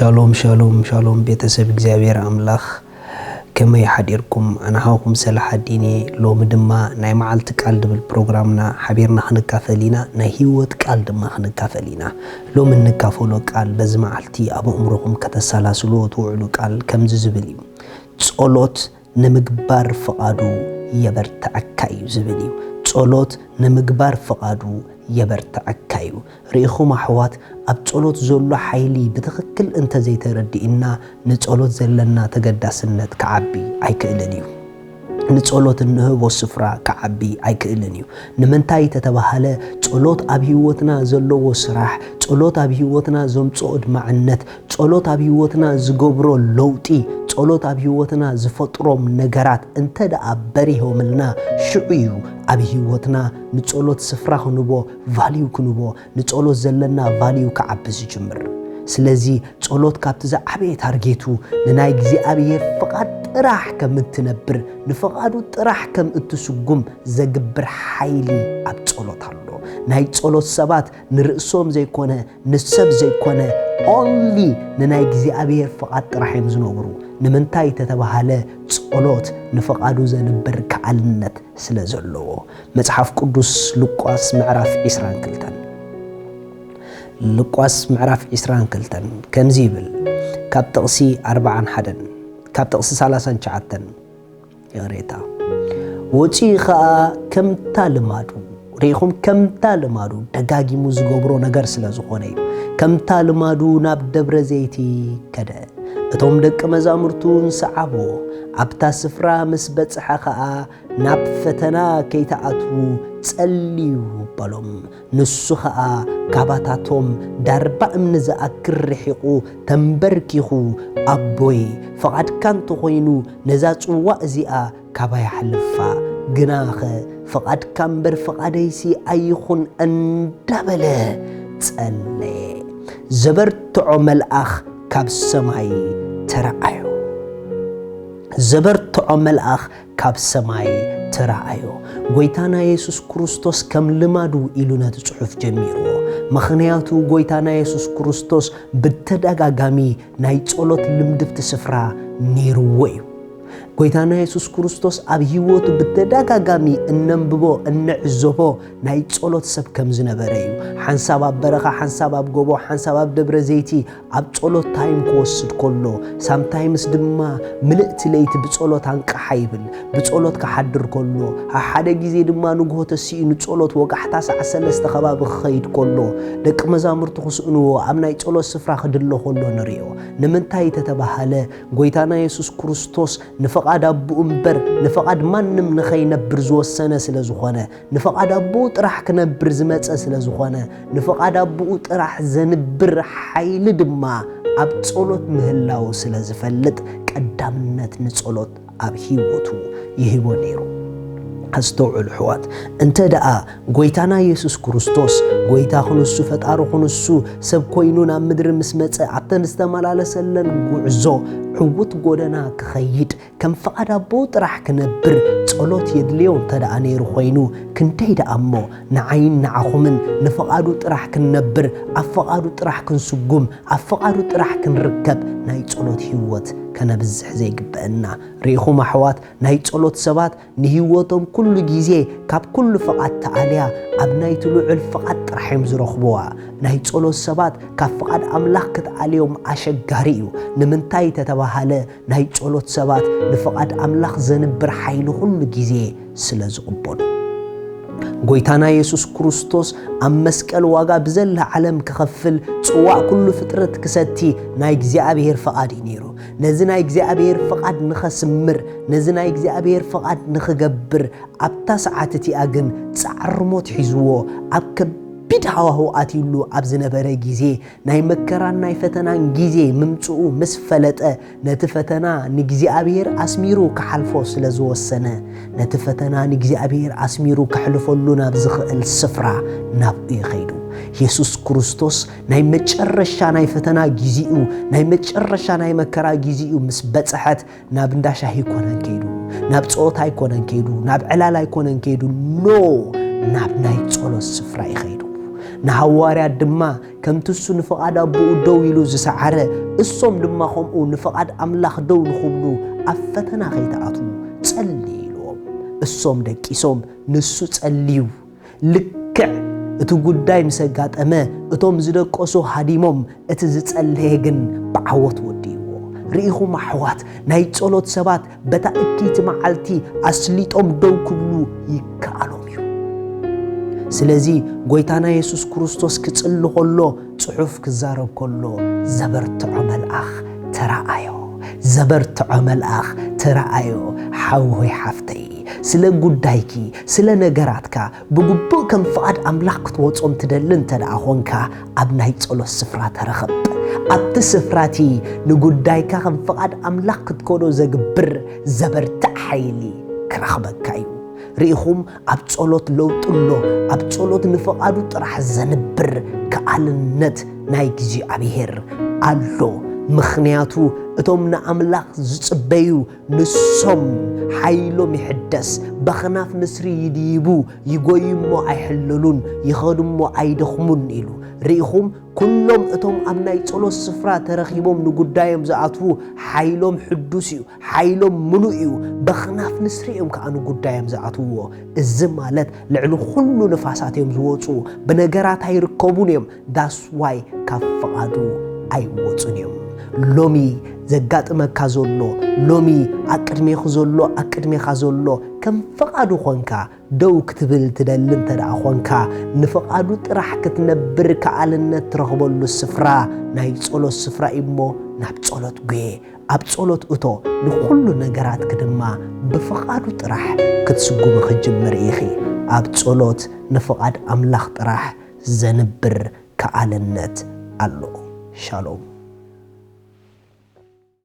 ሻሎም ሻሎም ሻሎም ቤተሰብ እግዚኣብሔር ኣምላኽ፣ ከመይ ሓዲርኩም? ኣነ ሓውኩም ሰላሓዲን እየ። ሎሚ ድማ ናይ መዓልቲ ቃል ድብል ፕሮግራምና ሓቢርና ክንካፈል ኢና። ናይ ህይወት ቃል ድማ ክንካፈል ኢና። ሎሚ እንካፈሎ ቃል በዚ መዓልቲ ኣብ ኣእምሮኹም ከተሰላስልዎ ትውዕሉ ቃል ከምዚ ዝብል እዩ። ጸሎት ንምግባር ፍቓዱ የበርትዐካ እዩ ዝብል እዩ። ጸሎት ንምግባር ፍቓዱ የበርትዐካ እዩ። ርኢኹም ኣሕዋት፣ ኣብ ጸሎት ዘሎ ሓይሊ ብትኽክል እንተዘይተረዲእና፣ ንጸሎት ዘለና ተገዳስነት ክዓቢ ኣይክእልን እዩ። ንጸሎት እንህቦ ስፍራ ክዓቢ ኣይክእልን እዩ። ንምንታይ ተተባሃለ፣ ጸሎት ኣብ ህይወትና ዘለዎ ስራሕ፣ ጸሎት ኣብ ህይወትና ዘምጽኦ ኣድማዕነት፣ ጸሎት ኣብ ህይወትና ዝገብሮ ለውጢ፣ ጸሎት ኣብ ህይወትና ዝፈጥሮም ነገራት እንተ ደኣ በሪሆምልና፣ ሽዑ እዩ ኣብ ህይወትና ንጸሎት ስፍራ ክንቦ፣ ቫልዩ ክንቦ፣ ንጸሎት ዘለና ቫልዩ ክዓቢ ዝጅምር። ስለዚ ጸሎት ካብቲ ዝዓበየ ታርጌቱ ንናይ እግዚኣብሔር ፍቓድ ጥራሕ ከም እትነብር፣ ንፍቓዱ ጥራሕ ከም እትስጉም ዘግብር ሓይሊ ኣብ ጸሎት ኣሎ። ናይ ጸሎት ሰባት ንርእሶም ዘይኮነ ንሰብ ዘይኮነ፣ ኦንሊ ንናይ እግዚኣብሔር ፍቓድ ጥራሕ እዮም ዝነብሩ። ንምንታይ ተተባሃለ፣ ጸሎት ንፍቓዱ ዘንብር ከኣልነት ስለ ዘለዎ። መጽሓፍ ቅዱስ ሉቃስ ምዕራፍ ዕስራን ክልተን፣ ሉቃስ ምዕራፍ ዕስራን ክልተን ከምዚ ይብል፣ ካብ ጥቕሲ ኣርባዓን ሓደን፣ ካብ ጥቕሲ ሰላሳን ትሽዓተን፣ ይቕሬታ። ወፂኡ ኸዓ ከምታ ልማዱ፣ ርኢኹም፣ ከምታ ልማዱ ደጋጊሙ ዝገብሮ ነገር ስለ ዝኾነ እዩ። ከምታ ልማዱ ናብ ደብረ ዘይቲ ከደ። እቶም ደቂ መዛሙርቱ እውን ሰዓብዎ። ኣብታ ስፍራ ምስ በጽሐ ኸዓ፣ ናብ ፈተና ከይትኣትዉ ጸልዩ በሎም። ንሱ ኸኣ ካባታቶም ዳርባ እምኒ ዝኣክል ርሒቑ ተንበርኪኹ፣ ኣቦይ፣ ፍቓድካ እንተኾይኑ ነዛ ጽዋእ እዚኣ ካባይ ኣሕልፋ፣ ግናኸ ፍቓድካ እምበር ፍቓደይሲ ኣይኹን እንዳበለ ጸለየ። ዘበርትዖ መልኣኽ ካብ ሰማይ ተረኣዮ። ዘበርትዖ መልኣኽ ካብ ሰማይ ተራኣዮ። ጎይታና የሱስ ክርስቶስ ከም ልማዱ ኢሉ ነቲ ጽሑፍ ጀሚርዎ። ምኽንያቱ ጎይታና የሱስ ክርስቶስ ብተደጋጋሚ ናይ ጸሎት ልምድቲ ስፍራ ነይርዎ እዩ። ጎይታና የሱስ ክርስቶስ ኣብ ህይወቱ ብተደጋጋሚ እነንብቦ፣ እንዕዘቦ ናይ ጸሎት ሰብ ከም ዝነበረ እዩ። ሓንሳብ ኣብ በረኻ፣ ሓንሳብ ኣብ ጎቦ፣ ሓንሳብ ኣብ ደብረ ዘይቲ ኣብ ጸሎት ታይም ክወስድ ከሎ፣ ሳምታይምስ ድማ ምልእቲ ለይቲ ብጸሎት ኣንቃሓ ይብል። ብጸሎት ክሓድር ከሎ፣ ሓደ ግዜ ድማ ንግሆ ተሲኡ ንጸሎት ወጋሕታ ሰዓት ሰለስተ ከባቢ ክኸይድ ከሎ፣ ደቂ መዛሙርቱ ክስእንዎ ኣብ ናይ ጸሎት ስፍራ ክድሎ ከሎ ንርእዮ። ንምንታይ ተተባሃለ፣ ጎይታና የሱስ ክርስቶስ ንፍቓድ ኣቦኡ እምበር ንፍቓድ ማንም ንኸይነብር ዝወሰነ ስለ ዝኾነ፣ ንፍቓድ ኣቦኡ ጥራሕ ክነብር ዝመጸ ስለ ዝኾነ፣ ንፍቓድ ኣቦኡ ጥራሕ ዘንብር ሓይሊ ድማ ኣብ ጸሎት ምህላዉ ስለ ዝፈልጥ፣ ቀዳምነት ንጸሎት ኣብ ህይወቱ ይህቦ ነይሩ። ኣስተውዕሉ ኣሕዋት፣ እንተ ደኣ ጎይታና የሱስ ክርስቶስ፣ ጎይታ ክንሱ፣ ፈጣሪ ክንሱ፣ ሰብ ኮይኑ ናብ ምድሪ ምስ መጸ፣ ኣብተን ዝተመላለሰለን ጉዕዞ ዕዉት ጎደና ክኸይድ፣ ከም ፍቓድ ኣቦኡ ጥራሕ ክነብር ጸሎት የድልዮ እንተ ደኣ ነይሩ ኾይኑ፣ ክንደይ ደኣ እሞ ንዓይን ንዓኹምን ንፍቓዱ ጥራሕ ክንነብር፣ ኣብ ፍቓዱ ጥራሕ ክንስጉም፣ ኣብ ፍቓዱ ጥራሕ ክንርከብ ናይ ጸሎት ህይወት ከነብዝሕ ዘይግበአና። ርኢኹም ኣሕዋት፣ ናይ ጸሎት ሰባት ንህይወቶም ኩሉ ግዜ ካብ ኩሉ ፍቓድ ተኣልያ ኣብ ናይቲ ልዑል ፍቓድ ጥራሕ እዮም ዝረኽብዋ። ናይ ጸሎት ሰባት ካብ ፍቓድ ኣምላኽ ክትኣልዮም ኣሸጋሪ እዩ። ንምንታይ ተተባሃለ፣ ናይ ጸሎት ሰባት ንፍቓድ ኣምላኽ ዘንብር ሓይሊ ኩሉ ግዜ ስለ ዝቕበሉ። ጎይታና የሱስ ክርስቶስ ኣብ መስቀል ዋጋ ብዘላ ዓለም ክኸፍል፣ ጽዋእ ኩሉ ፍጥረት ክሰቲ ናይ እግዚኣብሔር ፍቓድ እዩ ነይሩ። ነዚ ናይ እግዚኣብሔር ፍቓድ ንኸስምር፣ ነዚ ናይ እግዚኣብሔር ፍቓድ ንኽገብር፣ ኣብታ ሰዓት እቲኣ ግን ጻዕሪ ሞት ሒዝዎ ኣብ ከቢድ ሃዋህው ኣትዩሉ ኣብ ዝነበረ ግዜ፣ ናይ መከራን ናይ ፈተናን ግዜ ምምጽኡ ምስ ፈለጠ፣ ነቲ ፈተና ንእግዚኣብሔር ኣስሚሩ ክሓልፎ ስለ ዝወሰነ፣ ነቲ ፈተና ንእግዚኣብሔር ኣስሚሩ ከሕልፈሉ ናብ ዝኽእል ስፍራ ናብኡ ይኸይዱ። የሱስ ክርስቶስ ናይ መጨረሻ ናይ ፈተና ግዜኡ፣ ናይ መጨረሻ ናይ መከራ ግዜኡ ምስ በጽሐት፣ ናብ እንዳ ሻሂ ኣይኮነን ከይዱ፣ ናብ ጸወታ ኣይኮነን ከይዱ፣ ናብ ዕላል ኣይኮነን ከይዱ። ኖ፣ ናብ ናይ ጸሎት ስፍራ እዩ ከይዱ። ንሃዋርያት ድማ ከምቲ እሱ ንፍቓድ ኣቦኡ ደው ኢሉ ዝሰዓረ፣ እሶም ድማ ከምኡ ንፍቓድ ኣምላኽ ደው ንኽብሉ ኣብ ፈተና ከይትኣትዉ ጸልዩ ኢልዎም። እሶም ደቂሶም፣ ንሱ ጸልዩ። ልክዕ እቲ ጉዳይ ምስ ኣጋጠመ፣ እቶም ዝደቀሱ ሃዲሞም፣ እቲ ዝጸለየ ግን ብዓወት ወዲእዎ። ርኢኹም ኣሕዋት፣ ናይ ጸሎት ሰባት በታ እክይቲ መዓልቲ ኣስሊጦም ደው ክብሉ ይከኣሎም እዩ። ስለዚ ጎይታና የሱስ ክርስቶስ ክጽሊ ከሎ፣ ጽሑፍ ክዛረብ ከሎ፣ ዘበርትዖ መልኣኽ ተራኣዮ። ዘበርትዖ መልኣኽ ተራኣዮ። ሓወይ ሓፍተይ፣ ስለ ጉዳይኪ፣ ስለ ነገራትካ ብግቡእ ከም ፍቓድ ኣምላኽ ክትወጾም ትደሊ እንተ ደኣ ኾንካ፣ ኣብ ናይ ጸሎት ስፍራ ተረኸብ። ኣብቲ ስፍራ እቲ ንጉዳይካ ከም ፍቓድ ኣምላኽ ክትከዶ ዘግብር ዘበርትዕ ሓይሊ ክረኽበካ እዩ። ርኢኹም፣ ኣብ ጸሎት ለውጢ ኣሎ። ኣብ ጸሎት ንፍቓዱ ጥራሕ ዘንብር ከኣልነት ናይ እግዚኣብሔር ኣሎ። ምኽንያቱ እቶም ንኣምላኽ ዝጽበዩ ንሶም ሓይሎም ይሕደስ፣ በኽናፍ ንስሪ ይድይቡ፣ ይጎዩ እሞ ኣይሕለሉን፣ ይኸዱ እሞ ኣይደኽሙን ኢሉ። ርኢኹም፣ ኩሎም እቶም ኣብ ናይ ጸሎት ስፍራ ተረኺቦም ንጉዳዮም ዝኣትዉ ሓይሎም ሕዱስ እዩ፣ ሓይሎም ምሉእ እዩ። በኽናፍ ንስሪ እዮም ከኣ ንጉዳዮም ዝኣትውዎ። እዚ ማለት ልዕሊ ኩሉ ንፋሳት እዮም ዝወጹ፣ ብነገራት ኣይርከቡን እዮም። ዳስ ዋይ ካብ ፍቓዱ ኣይወጹን እዮም። ሎሚ ዘጋጥመካ ዘሎ፣ ሎሚ ኣብ ቅድሜኹ ዘሎ፣ ኣብ ቅድሜኻ ዘሎ ከም ፍቓዱ ኾንካ ደው ክትብል ትደሊ እንተ ደኣ ኾንካ፣ ንፍቓዱ ጥራሕ ክትነብር ከኣልነት ትረኽበሉ ስፍራ ናይ ጸሎት ስፍራ እዩ እሞ ናብ ጸሎት ጉየ። ኣብ ጸሎት እቶ፣ ንኹሉ ነገራትኪ ድማ ብፍቓዱ ጥራሕ ክትስጉሚ ክትጅምሪ ኢኺ። ኣብ ጸሎት ንፍቓድ ኣምላኽ ጥራሕ ዘንብር ከኣልነት ኣሎ። ሻሎም።